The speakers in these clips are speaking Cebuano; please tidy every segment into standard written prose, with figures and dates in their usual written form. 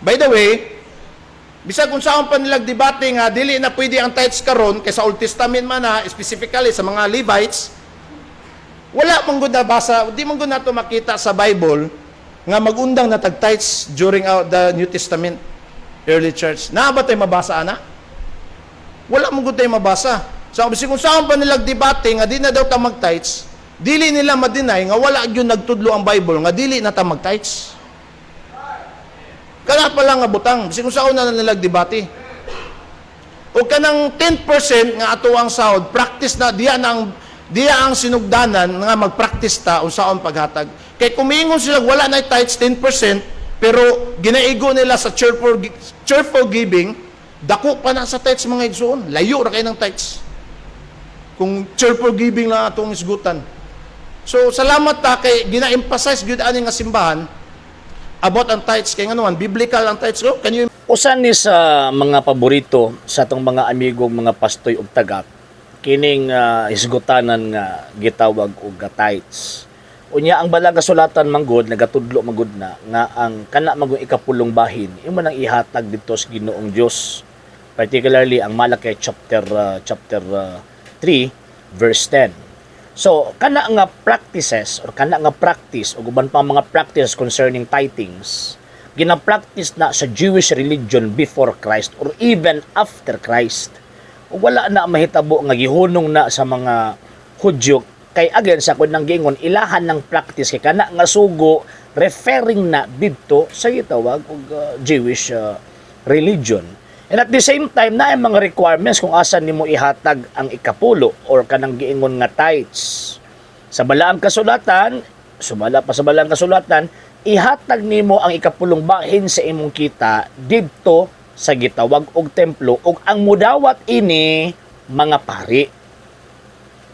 By the way, bisag unsaon pa nilag debate nga dili na pwede ang tithes karon kay sa Old Testament man na, specifically sa mga Levites, wala man gud nabasa, di man gud nato makita sa Bible nga magundang na tag tithes during the New Testament early church. Naa ba tay mabasa ana? Wala man gud tay mabasa. So bisag unsaon pa nilag debate nga di na daw ta mag-tithes, dili nila ma-deny nga wala gyud nagtudlo ang Bible nga dili na ta mag-tithes. Kana pa lang nga butang, bisag unsaon na nilag debate. O kanang 10% nga ato ang sahod, practice na diya na ang diya ang sinugdanan nga mag-practice ta unsaon paghatag. Kay kung miingon sila wala na tithes 10%, pero ginaigo nila sa cheerful giving, dako pa na sa tithes, mga igsoon. Layo ra kay ng tithes. Kung cheerful giving lang atong isgutan. So salamat ta kay gina-emphasize gyud ani nga simbahan about ang tithes, kay ngano man biblical ang tithes. Oh, can you Usa ni sa mga paborito sa atong mga amigong mga pastoy ug tagak kining hisgutanan nga gitawag og tithes. Unya ang balaang kasulatan manggod nagatudlo manggod na nga ang kana magong ikapulong bahin imo nang ihatag didto sa Ginoong Dios. Particularly ang Malachi chapter 3 verse 10. So kana nga practices or kana nga practice ug uban pa mga practices concerning tithings, gina-practice na sa Jewish religion before Christ or even after Christ. Ug wala na mahitabo nga gihunong na sa mga Hudyo kay again sa akong nang giingon, ilahan ng practice kay kana nga sugo referring na didto sa gitawag og Jewish religion. And at the same time, na ang mga requirements kung asa nimo ihatag ang ikapulo or kanang giingon nga tithes. Sa balaang kasulatan, sumala pa sa balaang kasulatan, ihatag nimo ang ikapulong bahin sa imong kita didto sa gitawag og templo ug ang mudawat ini mga pari.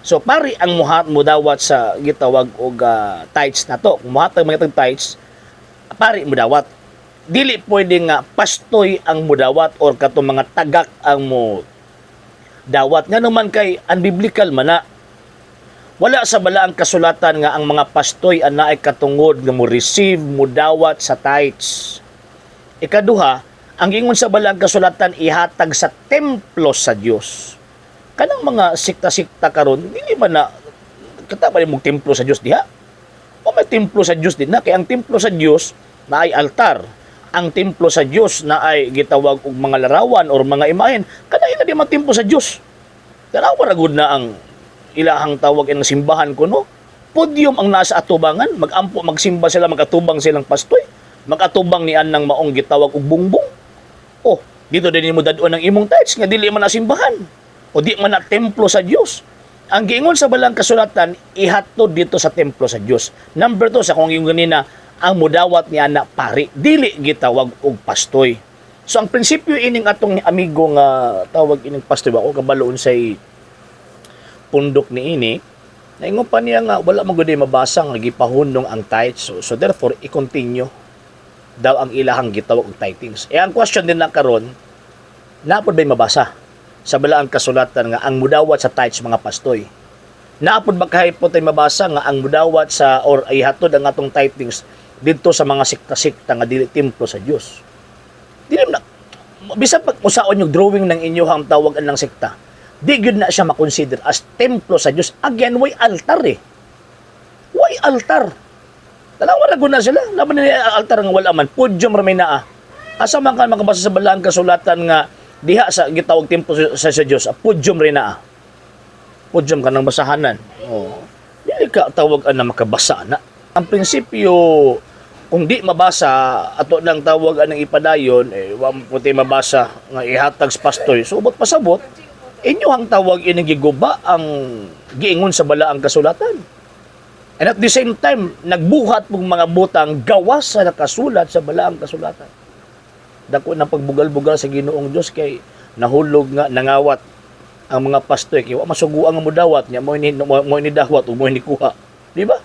So pari ang muhat mudawat sa gitawag og tithes na to. Kung muhatag mga tithes, pari mudawat. Dili pwede nga pastoy ang mudawat or katong mga tagak ang mo dawat, nga naman kay unbiblical man na. Wala sa balaang kasulatan nga ang mga pastoy ang naay katungod nga mo receive, mo dawat sa tithes. Ikaduha, ang ingon sa balaang kasulatan, ihatag sa templo sa Dios. Kanang mga sikta-sikta karon, dili man na kita pa mong templo sa Dios diha. O may templo sa Dios din na kay ang templo sa Dios na ay altar. Ang templo sa Dios na ay gitawag og mga larawan or mga imahen, kana ila di man templo sa Dios. Tanawa ra gud na ang ilahang tawag ng simbahan kuno. Podium ang nasa atubangan, magampo, magsimba sila, magatubang silang pastoy. Magatubang ni anang maong gitawag og bungbong. Oh, dito din mo dad-on ang imong tithes nga dili man na simbahan o di man na templo sa Dios. Ang giingon sa balaang kasulatan, ihatod dito sa templo sa Dios. Number 2, sa kung yung ganina, ang mudawat ni ana pari, dili gitawag og pastoy. So ang prinsipyo ining atong amigo nga tawag ining pastoy, ako kabaloon say pundok ni ini, naingon pa niya nga wala man gud mabasa nga gipahunong ang tithes. So therefore, i-continue daw ang ilahang gitawag og tithings. Eh ang question din na karon, napod ba'y mabasa sa balaang kasulatan nga ang mudawat sa tithes mga pastoy? Naapod ba kahit po tayo mabasa nga ang mudawat sa or ihatod ang atong tithings didto sa mga sikta-sikta nga dili templo sa Dios? Dili na bisan pag usaon yung drawing ng inyong tawag ng sekta, di gyud na siya makonsider as templo sa Dios. Again, way altar eh. Way altar. Tanawa ra gud na sila. Laban nila altar nga wala man. Podium ra may naa. Asa man ka makabasa sa balaang kasulatan nga diha sa gitawag templo sa Dios, podium rin naa? Podium ka ng basahanan. Oh. Dili ka tawag na makabasa na. Ang prinsipyo, kung di mabasa, ato lang tawag anang ipadayon, eh, wa mo puti mabasa nga ihatag sa pastoy. So, ubot pasabot, inyo ang tawag ining giguba ang giingon sa balaang kasulatan. And at the same time, nagbuhat mong mga butang gawas sa nakasulat sa balaang kasulatan. Dako ng pagbugal-bugal sa Ginoong Diyos kay nahulog nga nangawat ang mga pastoy kay wa masuguan nga mudawat niya mo ini dawat o mo ini kuha. Di ba?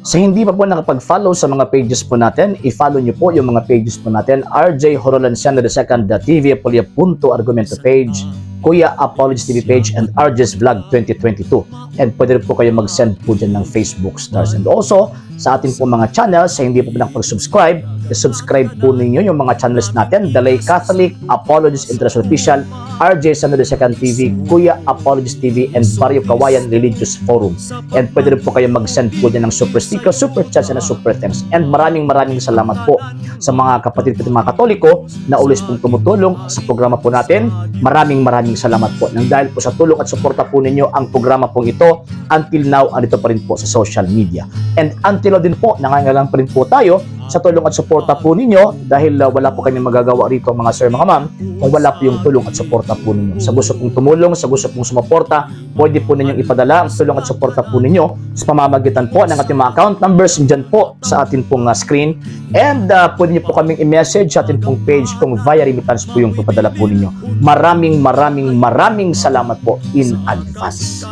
Sa hindi pa po nakapag-follow sa mga pages po natin, i-follow niyo po yung mga pages po natin. RJ Horolanciano II TV, Apolia Punto Argumento page, Kuya Apologies TV page and RJ's Vlog 2022. And pwede rin po kayo mag-send po dyan ng Facebook stars. And also, sa ating po mga channels, sa hindi po nakapag-subscribe, subscribe po ninyo yung mga channels natin: The Lay Catholic, Apologies International Official, RJ San Second TV, Kuya Apologies TV, and Barrio Kawayan Religious Forum. And pwede rin po kayo mag-send po dyan ng super sticker, super chats, and super thanks. And maraming maraming salamat po sa mga kapatid ko, mga Katoliko na always pong tumutulong sa programa po natin. Maraming maraming salamat po. Nang dahil po sa tulong at suporta po ninyo, ang programa pong ito until now andito pa rin po sa social media. And until now din po, nangangailangan pa rin po tayo sa tulong at suporta po ninyo dahil wala po kami magagawa rito, mga sir, mga ma'am, kung wala po yung tulong at suporta po ninyo. Sa gusto pong tumulong, sa gusto pong sumuporta, pwede po ninyong ipadala ang tulong at suporta po ninyo sa pamamagitan po ng ating mga account numbers dyan po sa ating pong screen. And pwede niyo po kaming i-message sa ating pong page kung via remittance po yung papadala po ninyo. Maraming maraming maraming salamat po in advance.